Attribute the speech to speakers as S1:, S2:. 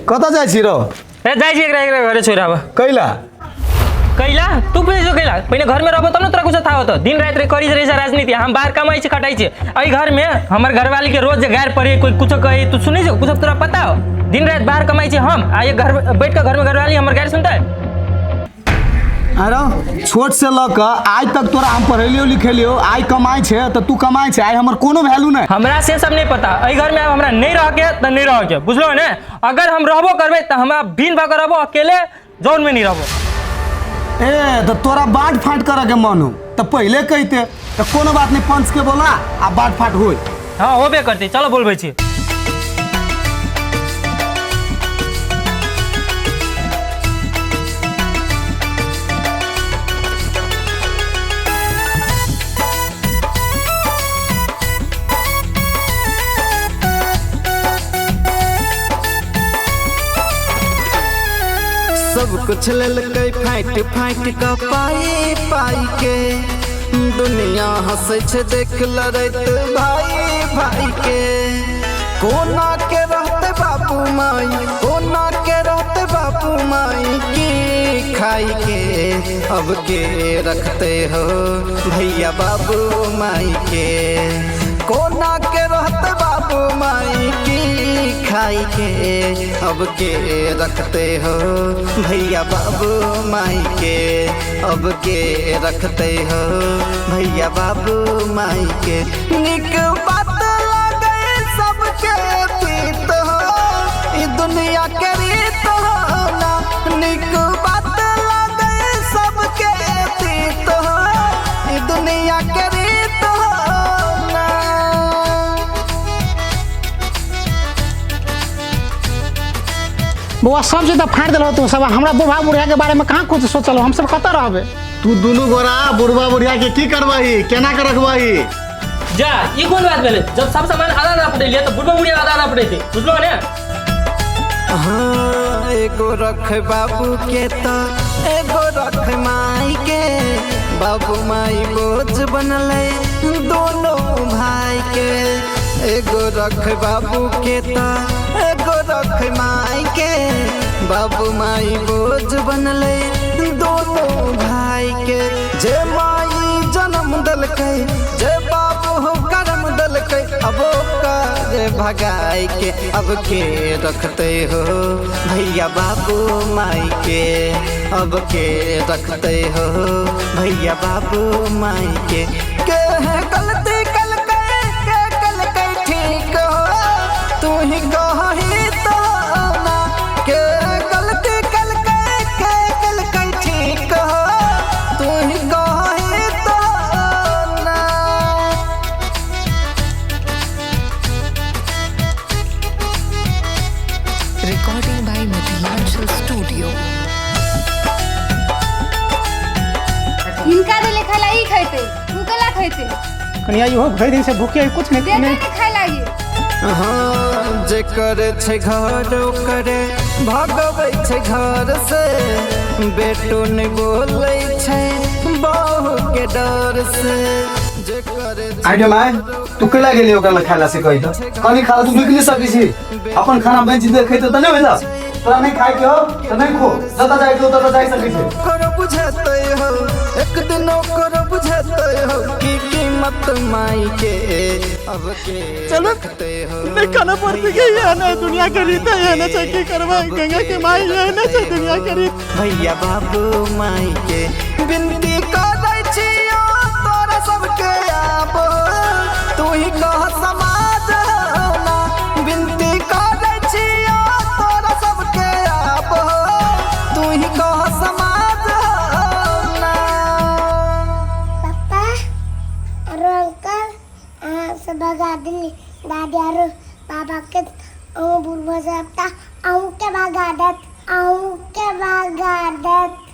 S1: कतऽ जाइ छी रौ?
S2: ए जाइ छी एकरा एकरा घरे छोड़ि आबऽ।
S1: कैला?
S2: कैला तू पूछै छौ कैला? पहिने घरमे रहबो तब ने तोरा कुछो था होतो। दिन राति रे करी रहै छै राजनीति, हम बाहर कमाइ छी खटाइ छी। एहि घरमे हमर घरवाली के रोज जे गारि पड़े, कोई कुछो कहे, तू सुनै छौ? कुछो तोरा पता हो? दिन राति बाहर कमाइ छी हम आ एक घर बैठ के घरमे घरवाली हमर गारि सुनतै?
S1: अरे छोट से लऽ कऽ आइ तक तोरा हम पढ़ेलियो लिखेलियो, आइ कमाइ छै तऽ तू कमाइ छै, आइ हमर कोनो वैल्यू नहि।
S2: हमरा से सब नहीं पता। एहि घरमे आब हमरा नहीं रह के तऽ नहीं रह के, बुझलो ने? अगर हम रहबो करबै तऽ हमरा बिन भऽ के रहबो, अकेले जौन में नहीं रहबो।
S1: ए तऽ तोरा बाट फाट करऽ के मन हो तऽ पहिले कहिते, तऽ कोनो बात नहीं, पंच के बोला आ बाट फाट होय।
S2: हाँ होबे करते, चलो बोलबै छी।
S3: सब कुछ लेलकै फाटि फाटि कऽ पाई पाई के, दुनिया हंसै छै देख लड़ैत भाई भाई के। कोना के रहते बापू माई, कोना के रहते बापू माई की खाई के, अब के रखते हो भैया बाबू माई के। कोना के रहते बाबू माई की खाई के, अब के रखते हो भैया बाबू माई के। अब के रखते हो भैया बाबू माई के। निक बात लगे सबके तीत हो, ई दुनिया के रीत हो ना। निक बात लगे सबके तीत हो, ई दुनिया के रीत हो ना।
S4: बौआ सब चीज तऽ फाड़ि देलहो तू सब, हमरा बुढ़ा बुढ़िया के बारे में कहाँ कुछ सोचल हो? हम सब कतऽ रहबै?
S1: तू दुनू गोरा बुढ़बा बुढ़िया के की करबही, केना के रखबही?
S2: जा ई कोन बात भेलै? जब सब सामान आधा आधा पटेलियै तऽ बुढ़बा बुढ़िया आधा आधा पटेतै, बुझलो ने?
S3: हाँ, एगो रख बाबू के त एगो रख माई के, बाबू माई बोझ बनलै दोनों भाई के। एगो रख बाबू के त एगो रख माई के, बाबू माई बोझ बनलै दोनों भाई के। जे माई जन्म देलकै, जे बाबू करम देलकै, अब ओकर भगाई के, अब के रखते हो भैया बाबू माई के। अब के रखते हो भैया बाबू माई के। के है गलती कल के, के कल के ठीक हो, तू ही कही तो ना। के गलती कल के, के कल के ठीक हो, तू ही कही तो ना।
S5: Recording by Mithilanchal Studio.
S6: हिनका देले खाय ला ई खैते, तू केला खैते?
S4: कनिया इहो भरि दिन से भूखे है, कुछ नहीं
S6: देते
S4: खेने।
S6: नहीं खाय लागी।
S3: हाँ, जे करे छै घर ओकरे भगबै छै घर से, बेटो नहि बोलै छै बहू के डर से। जे करे छै
S1: आइडिया my, तू कैला गेली ओकरा लग खाय ला से कहि तऽ कनि खा, तू निकलि सकै छी। अपन खाना बेच दे खैते तऽ नहि भेल? तोरा नहि खाय के हो तऽ नहि खो, जतऽ जाय के हो ततऽ जाइ सकै छी।
S3: ओकरो बुझेतै हो एक दिन, ओकरो बुझेतै हो की कीमत माई के। अब के
S4: चलो,
S3: रखते हो
S4: नहीं खाना पड़ती के ये ना दुनिया के रीत है, ये ना छै की करबै, गंगा के माई ये ना छै दुनिया के रीत।
S3: भैया बाबू माई के विनती करै छियौ तोरा सबके आब, तू ही कह समाज ना। विनती करै छियौ तोरा सबके आब, तू ही कह समाज ना।
S7: पप्पा आरो अंकल, अहाँ से भगा देली दादी आरो बाबा के। अहूँ बुढ़बा साहब तऽ अहूँके भगा देत, अहूँके भगा देत।